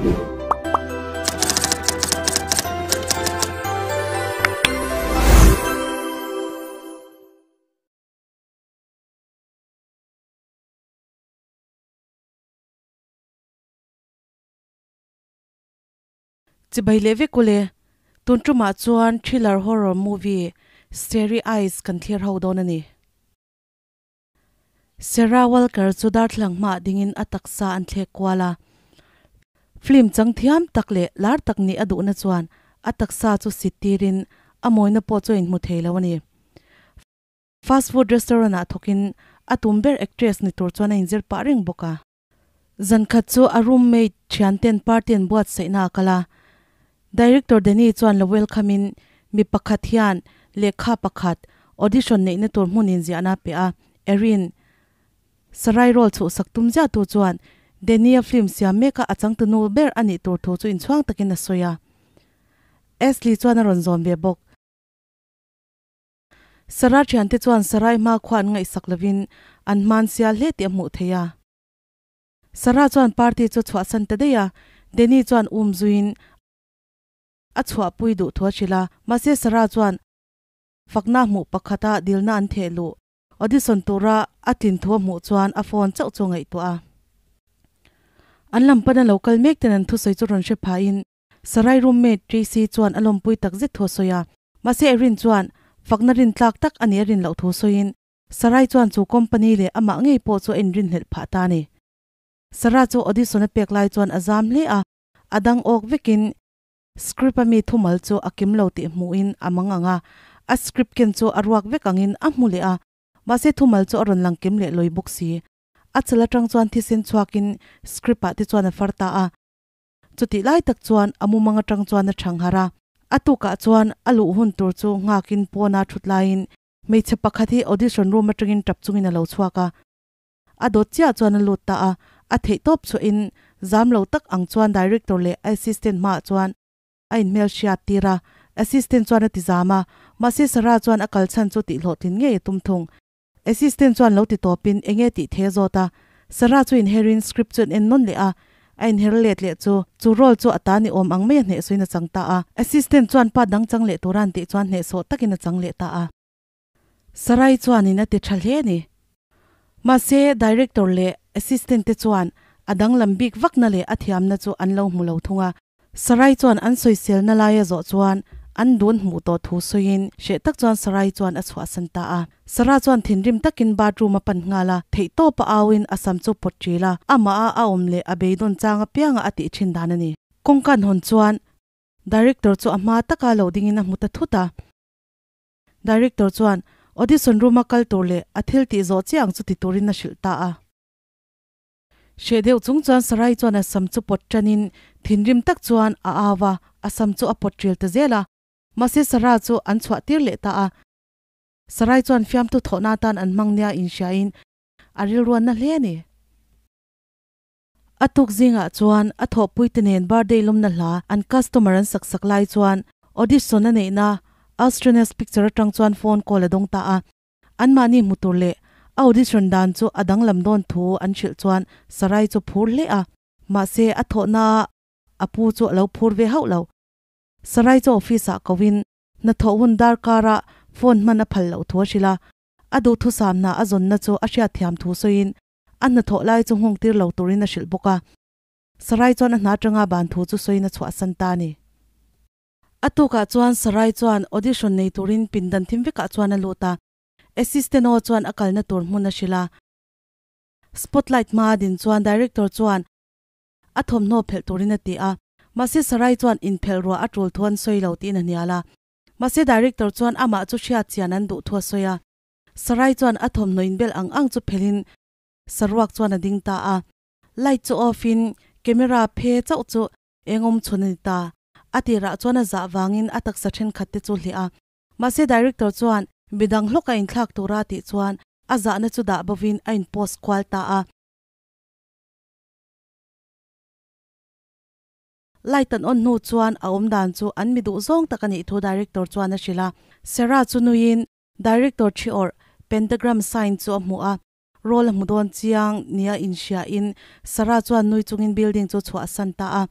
Chibai leh vek ule, tun tumah chuan thriller horror movie Starry Eyes kan thlir ho dawn a ni. Sarah Walker chu darthlalang hmaah dingin a taksa an thlek kual a. Film chang thiam tak leh lar tak nih a duhna chuan a taksa chu sit tirin a mawina pawh chu a inhmu thei lo a ni. Fast food restaurant ah thawkin a tum ber actress ni tur chuan a inzir pah reng bawk a. Zan khat chu a roommate thianten party an buatsaihna a kal a. Director Danny chuan lo welcome in mi pakhat hian lehkha pakhat audition neihna tur hmun inziahna a pe a. Erin, Sarai role chhuhsak tum ziahtu chuan Danny-a film siam meka a changtunu ber a nih tur thu chu inchhuang takin a sawi a. Ashley chuan a rawn zawn ve bawk. Sarah thiante chuan Sarai hmakhua an ngaihsak lovin an hman sial hle tih a hmuh theih a. Sarah chuan party chu chhuahsan ta daih a, Danny chuan um zuiin a chhuahpui duh thu a hrilh a, mahse Sarah chuan fakna hmuh pakhata dilna an theh luh audition tura a tlin thu a hmuh chuan a phone chauh chu a ngaihtuah a. An lam pana lo kal mek ten an thusawi chu rawn hre phahin Sarai roommate Tracy chuan a lawmpui tak zet thu a sawi a, mahse Erin chuan fakna rintlak tak a nih a rin loh thu sawiin Sarai chuan chu company leh amah ngei pawh chu a inrinhlelh phah ta a ni. Sarah chu audition a pek lai chuan a zam hle a, a dang awk vekin script a mi thumal chu a kim lo tih hmuhin a mang ang a, a script ken chu a ruak vek angin a hmu leh a, mahse thumal chu a rawn lang kim leh lawi bawk si. A chal atang chuan thisen chhuakin script ah te chuan a far ta a. Chutih lai tak chuan a mumang atang chuan a chhang harh a, a tukah chuan a luh hun tur chu nghakin pawna thut laiin Hmeichhe pakhat hi audition room atangin tap chungin a lo chhuak a, a dawt chiah chuan a lut ta a, a theih tawp chhuahin zam lo tak ang chuan director leh a assistant hmaah chuan a inhmel hriat tir a, assistant chuan a ti zam a, mahse Sarah chuan a kal chhan chu tihhlawhtlin ngei a tum thung. Assistant chuan lo ti tawpin enge tih thei a zawt a, Sarah chu inherin script chu an en nawn leh a, a inher let leh chu chu role chu a ta ni awm ang mai a hnehsawhin a chang ta a. Assistant chuan pa dang chang leh tura an tih chuan hnehsawh takin a chang leh ta a. Sarai chuanin a ti tha hle a ni. Mahse, director leh assistant te chuan a danglam bik vakna leh a thiamna chu an lo hmu lo thung a. Sarai chuan an sawiselna laia zawh chuan an dun hmuh tawh thu sawiin hreh tak chuan Sarai chuan a chhuahsan ta a. Sarah chuan thinrim takin bathroom a pan nghal a, theihtawpa auin a sam chu pawt ṭil a, amah a a awm leh a beidawn chang apianga a tih ṭhin dan a ni. Kawngka an hawn chuan Director chu a hma taka lo dingin a hmu ta thut a. Director chuan audition room a kal tur leh a thil tih zawh chiah ang chu ti turin a hrilh ta a. Hreh deuh chung chuan Sarai chuan a sam chu pawt ṭanin thinrim tak chuan a au va, a sam chu a pawt ṭil ta zel a. Mahse Sarah chu an chhuah tir leh ta a. Sarai chuan fiamthu thawhna atan an hmang nia inhriain a rilruan na hle a ni. A tuk zingah chuan a thawhpuite nen birthday lawmna hla an customer an sak sak lai chuan audition a neihna Astronest Picture aṭang chuan phone call a dawng ta a. Anmahni hmu tur leh a audition dan chu a danglam dawn thu an hrilh chuan Sarai chu phur hle a, mahse a thawhna a pu chu a lo phur ve hauh lo. Sarai chu office ah koin hnathawh hun darkara phone hman a phal loh thu a hrilh a, a duhthusam hna a zawnna chu a hriatthiam thu sawiin a hnathawh lai chu nghawng tir lo turin a hrilh bawk a. Sarai chuan a hna atanga ban thu chu sawiin a chhuahsan ta a ni. A tukah chuan Sarai chuan audition nei turin pindan thim vekah chuan a lut a, assistant aw chuan a kalna tur hmun a hrilh a. Spotlight hmaa din chuan director chuan a thawmhnaw phelh turin a ti a, mahse Sarai chuan inphelh ruah a tul thu an sawi lo tiin a hnial a. Mahse director chuan amah chu hriat chian an duh thu a sawi a. Sarai chuan a thawmhnaw inbel ang ang chu phelhin saruak chuan a ding ta a. Light chu off in camera phe chauh chu Eng awm chhun a ni ta. A tirah chuan a zah vangin a taksa thenkhat te chu hliah a. Mahse director chuan midang hlawk a inthlak tura a tih chuan a zahna chu dah bovin a in post kual ta a. Light an on hnu chuan a awm dan chu an mi duh zawng tak a nih thu director chuan a hrilh a. Sarah chu nuiin director thi awrh pentagram sign chu a hmuh a. Roll a hmu dawn chiang nia inhriain Sarah chuan nui chungin building chu chhuah a san ta a.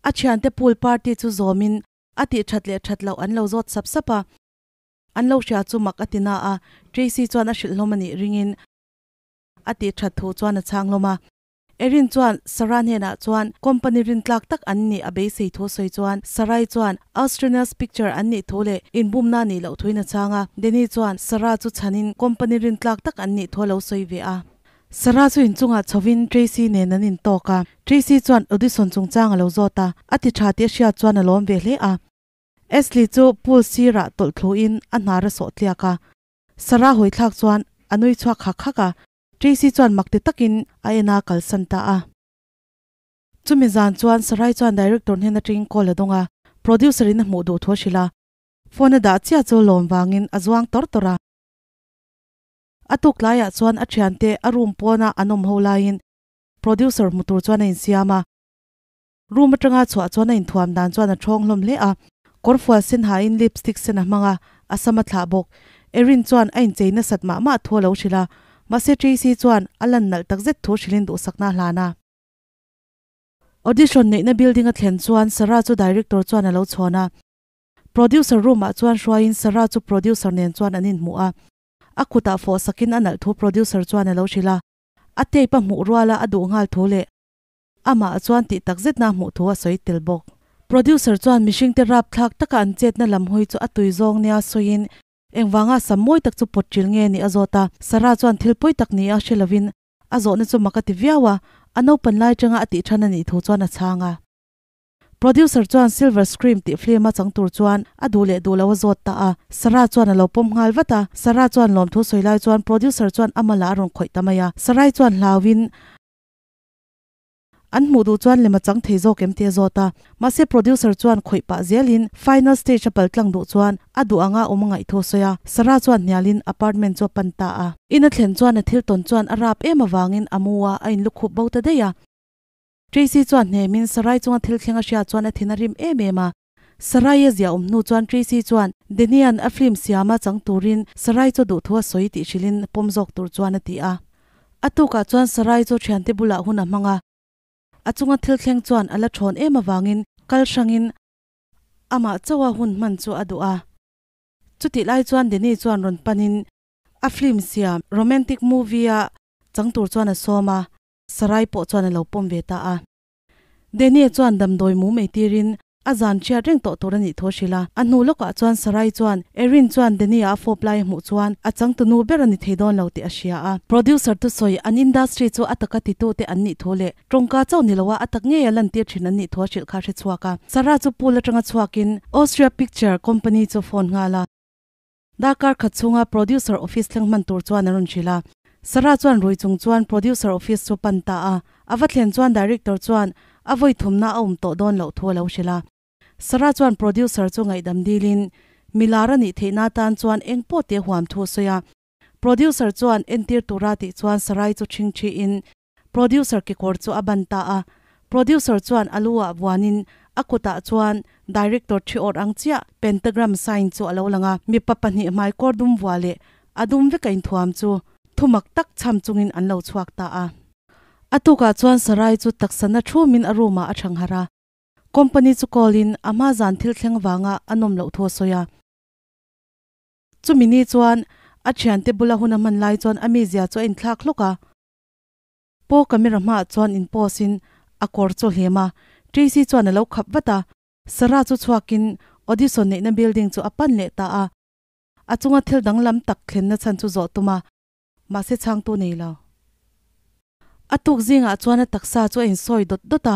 A thiante pool party chu zawmin a tih that leh that loh an lo zawt sap sap a. An lo hria chu mak a ti na a, Tracy chuan a hrilh hlawm a nih ringin a tih that thu chuan a chhang hlawm a. Erin chuan Sarah hnenah chuan company rintlak tak an nih a beisei thu sawi chuan Sarai chuan Australia's picture an nih thu leh inbumna nih loh thuin a chhang a. Danny chuan Sarah chu chhanin company rintlak tak an nih thu a lo sawi ve a. Sarah chu inchungah chhovin Tracy nen an intawk a. Tracy chuan audition chungchang a lo zawt a, a ti tha tih a hriat chuan a lawm ve hle a. Ashley chu pool sirah tawlh thluin a hnar a sawh tliak a. Sarah hawi thlak chuan a nui chhuak hak hak a. Tracy chuan mak ti takin a en a kalsan ta a. Chumi zan chuan Sarai chuan director hnen atangin call a dawng a, producer in a hmuh duh thu a hrilh a. Phone a dah chiah chu lawm vangin a zuang tawr tawr a. A tuk tlaiah chuan a thiante a room pawna an awm ho laiin producer hmu tur chuan a insiam a. Room atanga chhuah chuan a inthuam dan chuan a thawng hlawm hle a, kawrfual sen hain lipstick sen a hmang a, a sam a thlah bawk. Erin chuan a inchei nasat mah mah thu a lo hrilh a, mahse Tracy chuan a lan nalh takzet thu hrilhin duhsakna a hlan a. Audition neihna building a thlen chuan Sarah chu director chuan a lo chhawn a, producer room ah chuan hruaiin Sarah chu producer nen chuan an inhmuh a, a kutah fawh sakin a nalh thu producer chuan a lo hrilh a, a tape a hmuh ruala a duh nghal thu leh Amah chuan tih tak zetna hmuh thu a sawi tel bawk. Producer chuan mihringte rapthlak taka an chetna lam hawi chu a tui zawng nia sawiin engvanga sam mawi tak chu pawt ṭil nge nih a zawt a. Sarah chuan thil pawi tak nia hre lovin a zawhna chu mak a ti viau a, a naupan lai ṭanga a tih ṭhan a nih thu chuan a chhang a. Producer chuan Silver Scream tih film a chang tur chuan a duh leh duh lo a zawt ta a, Sarah chuan a lo pawm nghal vat a. Sarah chuan lawmthu sawi lai chuan producer chuan a mala a rawn khawih ta mai a. Sarai chuan hlauin. An hmuh duh chuan lem a chang thei zawk em tih a zawt a, mahse producer chuan khawih pah zelin final stage a pal tlang duh chuan a duh anga awm a ngaih thu a sawi a, Sarah chuan hnialin apartment chu a pan ta a. In a thlen chuan a thil tawn chuan a rap em avangin a mu a, a inlukhup bo ta daih a. Tracy chuan hnemin Sarai chunga thil thleng a hriat chuan a thin a rim em em a. Sarai a ziah awm hnu chuan Tracy chuan Danny-a'n a film siama chang turin Sarai chu duh thu a sawi tih hrilhin pawm zawk tur chuan a ti a. A tukah chuan Sarai chu thiante bulah hun a hmang a, a chunga thil thleng chuan a la thawn em avangin kal hrangin amah chauha hun hman chu a duh a. Chutih lai chuan Danny chuan rawn panin a film siam romantic movie-a chang tur chuan a sawm a, Sarai pawh chuan a lo pawm ve ta a. Daniel chuan damdawi mum eitirin a zan chhiat reng tawh tur a nih thu a hrilh a. A hnu lawkah chuan Sarai chuan Erin chuan Daniel-a a fawp lai a hmuh chuan a changtunu ber a ni thei dawn lo tih a hria a. Producer tu sawi an industry chu a taka titute an nih thu leh tawngka chauh ni loa a tak ngei a lantir thin an nih thu a hrilh kha a hre chhuak a. Sarah chu pool atanga chhuakin Austria Picture Company chu phone nghal a. Darkar khat chhunga producer office thleng hman tur chuan a rawn hrilh a. Sarah chuan rui chung chuan producer office chu pan ta a. A va thlen chuan director chuan a vawi thumna a awm tawh dawn loh thu a lo hrilh a. Sarah chuan producer chu ngaihdam dilin milar a nih theihna atan chuan eng pawh tih a huam thu a sawi a. Producer chuan entir tura tih chuan Sarai chu ṭhingṭhiin Producer kekawr chu a ban ta a, Producer chuan a lu ah vuanin a kutah chuan Director thi awrh ang chiah pentagram sign chu a lo lang a, mipa pahnih hmaikawr dum vua leh a dum veka inthuam chu thumak tak chham chungin an lo chhuak ta a. A tukah chuan Sarai chu taksana thumin a room ah a thang harh a, company chu call in a hma zan thil thleng vanga a nawm loh thu a sawi a. Chumi ni chuan a thiante bula hun a hman lai chuan a mizia chu a inthlak hlawk a. Paw camera hmaah chuan in pose in a kawr chu hlem a, Tracy chuan a lo khap vat a, Sarah chu chhuakin audition neihna building chu a pan leh ta a, a chunga thil danglam tak thlenna chhan chu zawh tum a, mahse chhangtu nei lo. A tuk zingah chuan a taksa chu a insawi dawt dawt a,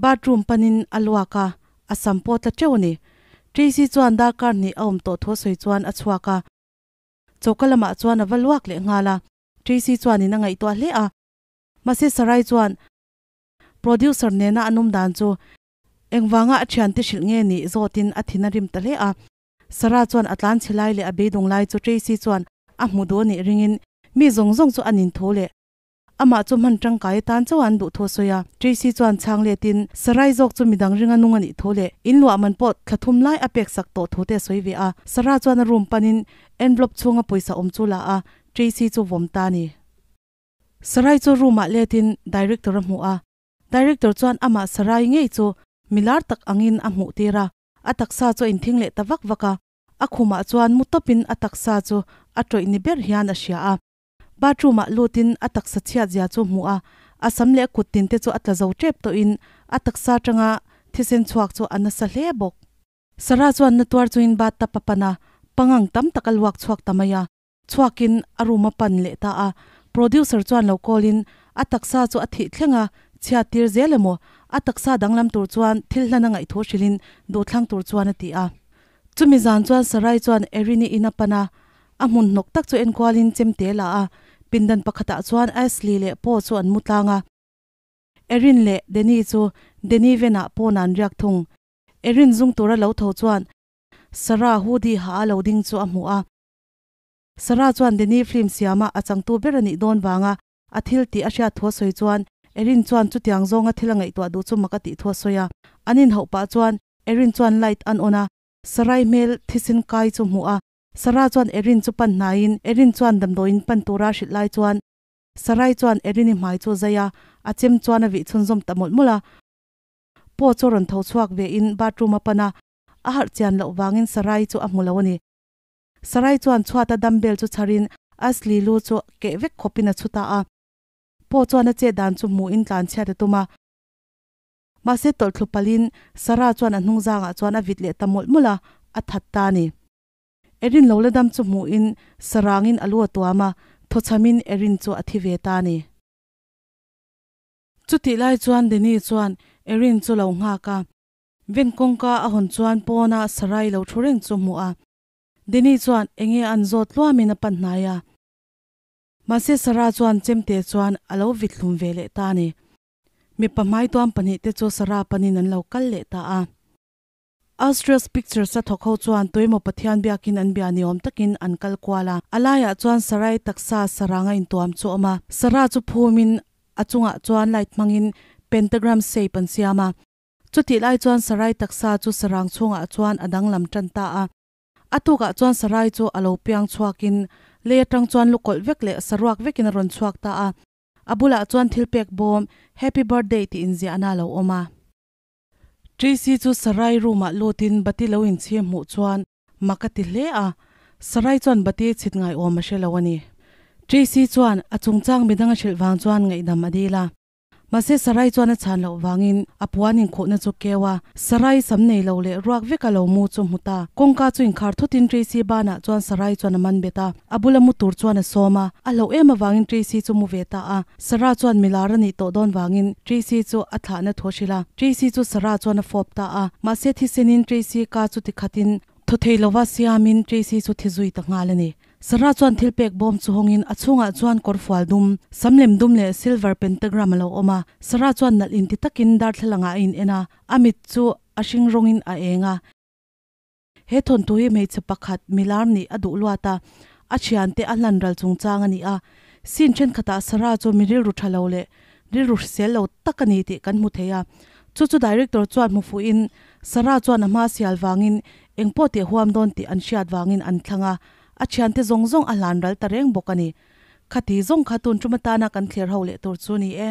bathroom panin a luak a, a sam pawh tla teuh a ni. Tracy chuan darkar hnih a awm tawh thu a sawi chuan a chhuak a, choka lamah chuan a va luak leh nghal a. Tracy chuan in a ngaihtuah hle a, mahse Sarai chuan producer nena an awm dan chu engvanga a thiante hrilh nge nih zawtin a thin a rim ta hle a. Sarah chuan a tlan chhe lai leh a beidawng lai chu Tracy chuan a hmu duh a nih ringin mi zawng zawng chu an inthu leh amah chu hman tangkai atan chauh a an duh thu a sawi a. Tracy chuan chhang letin Sarai zawk chu midang ringa nung a nih thu leh inluah man pawh thla thum lai a pek sak tawh thu te a sawi ve a. Sarah chuan a room panin envelope chhunga pawisa awm chu la a, Tracy chu vawm ta a ni. Sarai chu room ah let in director a hmuh a, director chuan amah Sarai ngei chu Milar tak angin a hmuh tir a, a taksa chu a inthing leh ta vak vak a, a khumah chuan mu tawpin a taksa chu a tawih ni ber hian a hria a. Bathroom ah lutin a taksa chhiat zia chu hmuh a, a sam leh a kut tin te chu a tla zo tep tawhin a taksa atanga thisen chhuak chu a nasa hle bawk. Sarah chuan na tuar chuin bathtub a pan a, pangang tam tak a luak chhuak ta mai a, chhuakin a room a pan leh ta a, producer chuan lo call in a taksa chu a thih thleng a, chhiat tir zel emaw a taksa danglam tur chuan thil hlan a ngaih thu hrilhin duhthlang tur chuan a ti a. Chumi zan chuan Sarai chuan Erin-i in a pan a, a hmun hnawk tak chu enkualin chemte la a, pindan pakhatah chuan Ashley leh Paul chu an mu tlang a. Erin leh Danny chu Danny venah pawn an riak thung. Erin zung tura lo tho chuan Sarah hoodie ha a lo ding chu a hmu a. Sarah chuan Danny film siama a changtu ber a nih dawn vanga a thil tih a hriat thu a sawi chuan Erin chuan chutiang zawnga thil a ngaihtuah duh chu mak a tih thu a sawi a. An inhauh pah chuan Erin chuan light an on a, Sarai hmel thisen kai chu hmuh a. Sarah chuan Erin chu pan hnaiin Erin chuan damdawiin pan tura a hrilh lai chuan Sarai chuan Erin-i hmai chu zai a, a chem chuan a vih chhunzawm ta mawlh mawlh a. Paw chu a rawn tho chhuak ve in bathroom a pan a, a harh chian loh vangin Sarai chu a hmu lo a ni. Sarai chuan chhuata dumbbell chu chharin Ashley lu chu keh vek khawpin a chhu ta a. Paw chuan a chet dan chu hmuhin tlan chhiat a tum a. Mahse tawlh thlu palhin Sarah chuan a hnung zangah chuan a vit leh ta mawlh mawlh a, a that ta a ni. Erin lo la dam chu hmuhin Sarangin a lu a tuam a, thawchhamin Erin chu a thi ve ta a ni. Chutih lai chuan Danny chuan Erin chu lo nghak a. Ven kawngka a hawn chuan pawna Sarai lo thu reng chu hmuh a. Danny chuan enge an zawt tluamin a pan hnai a. Mahse Sarah chuan chemte chuan a lo vit hlum ve leh ta a ni. Mipa hmaituam pahnih te chu Sarah panin an lo kal leh ta a. Austria's Pictures a thawk ho chuan tuemaw Pathian biakin an bia ni awm takin an kal kual a. A laiah chuan Sarai taksa saranga intuam chu a awm a. Sarah chu phumin a chungah chuan light hmangin pentagram shape an siam a. Chutih lai chuan Sarai taksa chu sarang chhungah chuan a danglam tan ta a. A tukah chuan Sarai chu a lo piang chhuakin lei atang chuan lukawlh vek leh saruak vekin a rawn chhuak ta a. A bulah chuan thil pek bawm Happy Birthday tih inziahna a lo awm a. Tracy chu Sarai room ah lutin bati lo inchhir hmuh chuan mak a ti hle a, Sarai chuan bati chhit ngaiawm a hre lo a ni. Tracy chuan a chungchang midang a hrilh vang chuan ngaihdam a dil a. Mahse Sarai chuan a chhan loh vangin a puan inkhuhna chu keu a, Sarai sam nei lo leh ruak veka lo mu chu hmu ta. Kawngka chu inkhar thutin Tracy banah chuan Sarai chuan a man bet a, a bula mu tur chuan a sawm a, a hlauh em avangin Tracy chu mu ve ta a. Sarah chuan milar a nih tawh dawn vangin Tracy chu a thlahna thu a hrilh a, Tracy chu Sarah chuan a fawp ta a, mahse thisenin Tracy ka chu tikhatin thaw thei lova siamin Tracy chu thi zui ta nghal a ni. Sarah chuan thil pek bawm chu hawngin a chhungah chuan kawr fual dum, samlem dum leh silver pentagram a lo awm a. Sarah chuan nalh inti takin darthlalangah a in en a, a mit chu a hring rawngin a eng a. He thawnthu hi hmeichhe pakhat milar nih a duh luat a, a thiante a hlan ral chungchang a ni a. Scene thenkhatah Sarah chu mi rilru tha lo leh rilru hrisel lo tak a ni tih kan hmu thei a. Chu chu director chuan hmu fuhin Sarah chuan a hma sial vangin engpawh tih a huam dawn tih an hriat vangin an thlang a, a thiante zawng zawng a hlan ral ta reng bawk a ni. Khati zawng kha tun tum atana kan thlir ho leh tur chu ni e.